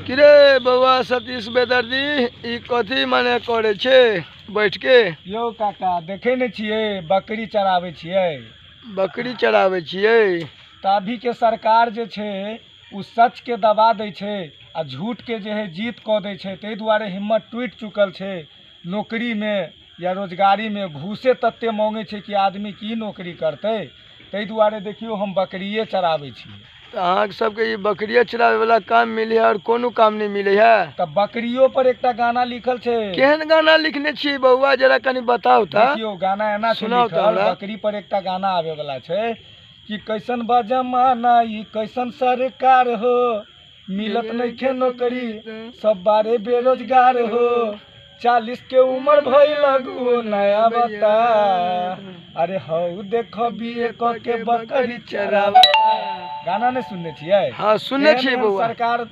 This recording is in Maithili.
की रे बौआ सतीश बेदर्दी, ई कथी मने करै छै बैठ के? यौ काका, देखै नहि छियै, बकरी चराबै छियै। बकरी चराबै छियै? तऽ अभीके सरकार जे छै ओ सचके दबा दै छै आ झूठके जे है जीत कऽ दै छै। ताहि दुआरे हिम्मत टूटि चुकल छै। नौकरीमे या रोजगारीमे घूसे तते माँगै छै कि आदमी की नौकरी करतै। ताहि दुआरे देखियौ, हम बकरिए चराबै छियै। तऽ अहाँके सबके ई बकरिए चराबै वाला काम मिलै है आओर कोनो काम नहि मिलै है? तऽ बकरियो पर एकटा गाना लिखल छै। केहन गाना लिखने छियै बौआ, जरा कनि बताउ तऽ। देखियौ, गाना एना छै सुनाउ तऽ लिखल। हमरा। बकरी पर एकटा गाना आबे वाला छै कि कैसन बा जमाना, ई कैसन सरकार हो, मिलत नइखे नौकरी, सब बारे बेरोजगार हो, 40 के उम्र भइल अगुओ नया बता, अरे हौ देखो बीए क के बकरी चरावता। गाना नहि सुनने छियै? हँ, सुनने एहन छियै एहन बौआ। सरकार।